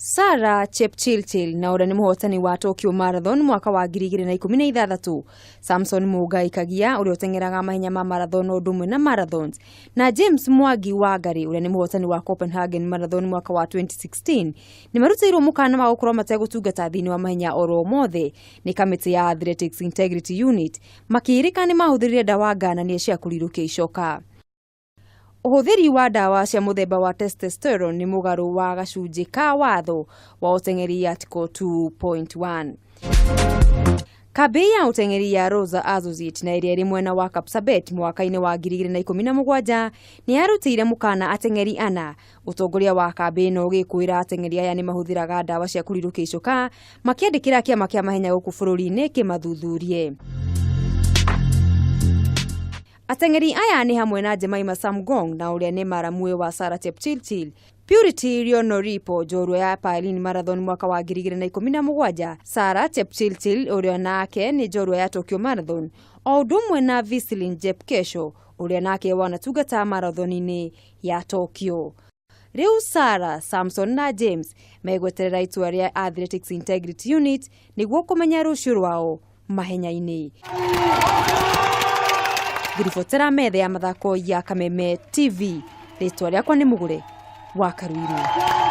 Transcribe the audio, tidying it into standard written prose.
Sarah Chepchirchir na ũrĩa nĩ mũhotani wa Tokyo Marathon mwaka wa 2016, Samson Mũngai Kagia ũrĩa ũteng'eraga mahenya ma marathon o ũndũ ũmwe na marathons, na James Mwangi Wangari ũrĩa nĩ mũhotani wa Copenhagen Marathon mwaka wa 2016 nĩ marutĩirwo mũkana wa gũkorwo mategũtungata thĩinĩ wa mahenya oro mothe nĩ kamĩtĩ ya Athletics Integrity Unit makĩĩrĩka nĩ mahũthĩrire ndawa ngananie cia kũrirũkia icoka. Ũhũthĩri wa ndawa cia mũthemba wa testosterone nĩ mũgarũ wa gacunjĩ ka watho wa ũteng'eri Article 2.1. Kambĩ ya ũteng'eri ya Rosa Associate na ĩrĩa ĩrĩ mwena wa Kapsabet mwaka-inĩ wa 2017 nĩ yarutĩire mũkana ateng'eri ana. Ũtongoria wa kambĩ ĩno ũgĩkwĩra ateng'eri aya nĩ mahũthĩraga ndawa cia kũrirũkia icoka makĩandĩkĩra kĩama kĩa mahenya gũkũ bũrũri-inĩ kĩmathuthurie. Ateng'eri aya nĩ hamwe na Jemima Samgong na ũrĩa nĩ maramue wa Sarah Chepchirchir, Purity Rionoripo njorua ya Berlin Marathon mwaka wa 2017, Sarah Chepchirchir ũrĩa nake nĩ njorua ya Tokyo Marathon, o ũndũ ũmwe na Vislin Jepkesho ũrĩa nake wanatungata marathon-inĩ ya Tokyo. Rĩu Sarah, Samson na James megweterera itua rĩa Athletics Integrity Unit nĩguo kũmenya rũciũ rwao mahenya-inĩ. Ngĩribotera metha ya mathako ya Kameme TV, rĩtwa rĩakwa nĩ Mũgũre wa Karuiru.